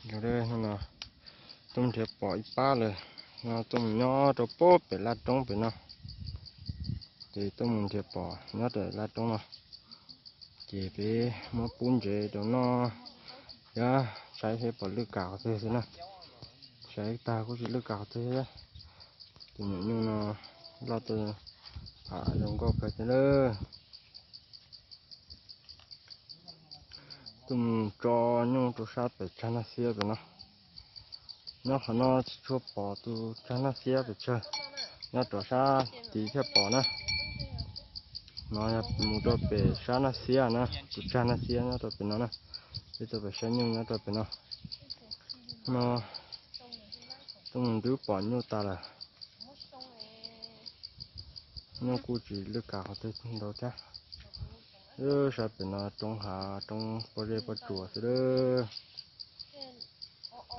Hnub no tuaj mus nrhiav pom ib pab lawm, no tuaj mus nyob rau pem laj roob pem no, ces tuaj mus nrhiav pom nyob rau laj roob no, ces peb muab pub ntsev rau noj thiab saib seb pom lwj kav qhov twg xwb na. Saib tag kuj tsis lwj kav qhov twg thiab. Tus nyuam nyuj no loj tuaj tham zoo nkauj kawg thiab lawm. Tuaj mus tso nyuj rau sab pem tsag Naj Xiab pem no. Nyob qhov no tsis tshua pom tus tsag Naj Xiab pes tsawg, nyob rau sab tid thiaj pom na. No yog mus rau pem sab Naj Xiab na, tus tsag Naj Xiab nyob rau pem no na. Peb tuaj pem saib nyuj nyob rau pem no. No tuaj mus nrwb pom nyuj tas lawm. Nyuj kuj tsis lwj kav qhov twg ntau thiab. Sab pem no roob hav roob pob zeb pob tsuas xwb lawm.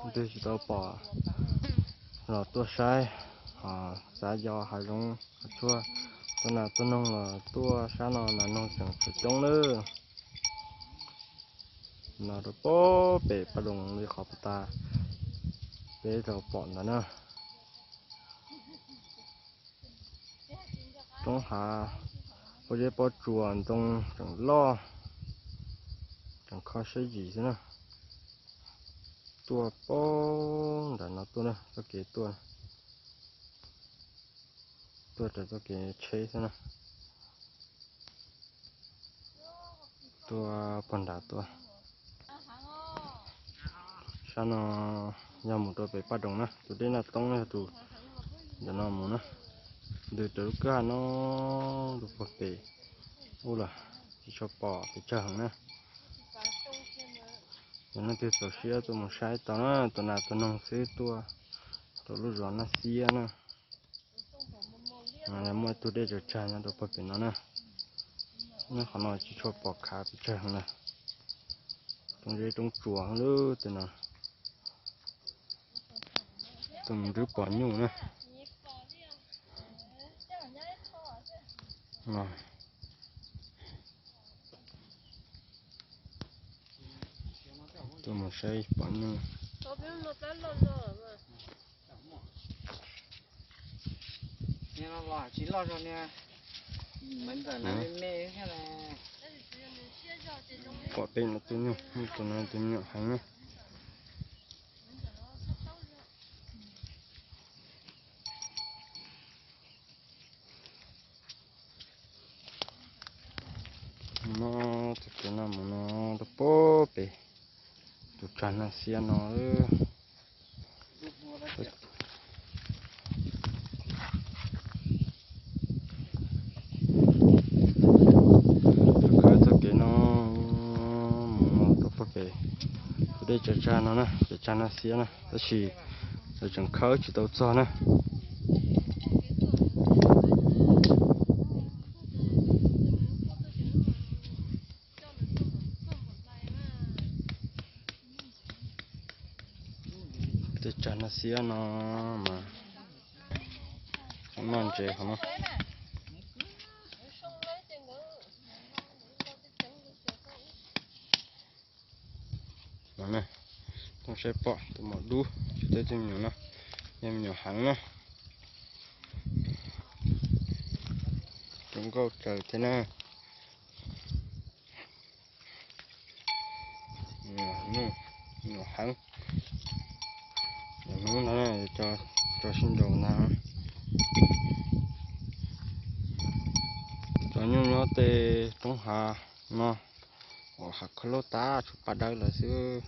Twg tsis tau pom los tuaj saib, ho xav yos hav zoov hav tsuag, tuaj nas tuaj noog los tuaj sab no nas noog tseem tseem coob lawm. No rau pem paj doos li qhov puag ta peb tau pom ntawd na. Roob hav pob zeb pob tsuas ntoo tseem loj, tseem kho siab yim xwb na. Tuaj pem nram no tuaj na, txoj kev tuaj, tuaj raws txoj kev tsheb xwb na. Tuaj pog nrad tuaj. Sab no yog mus rau pem paj doos na, tus dej Naj Toob yog tus ntawm no mus na. Ntws raws lub kwj ha no rau puag pem ub los tsis tshua pom pes tsawg heev na. Yog leej twg txaus siab tuaj mus saib tau na, tuaj nas tuaj noog xwb tuaj rau lub zos Naj Xiab na. Muaj ib tug dej tsawg tsawg nyob rau puag pem no na. Nyob qhov no tsis tshua pom khav pes tsawg heev na. Roob zeb roob tsuas lub tej no. Tuaj mus nrwb pom nyuj na. Tuaj mus saib pom nyuj. Pom tej no tus nyuj, tus no tus nyuam heev na. No txoj kev no mus no rau puag pem tus tsag Naj Xiab no. Khawb txoj kev no mus no rau puag pem tus dej tsag tsag no na, pem tsag Naj Xiab na, tab sis lawv tseem khawb tsis tau txog na. Tej tsag Naj Xiab no mas noj ntses qhov no. Tuaj saib pom tus maum dub, tej tus me nyuam no yog me nyuam heev na. Zoo nkauj kawg thiab na. Nyuam heev. Hnub no tso sib nraus ntag. Cov nyuj nyob tej roob hav no uas hav khab laug tab tshuav paj dawb lawm xwb.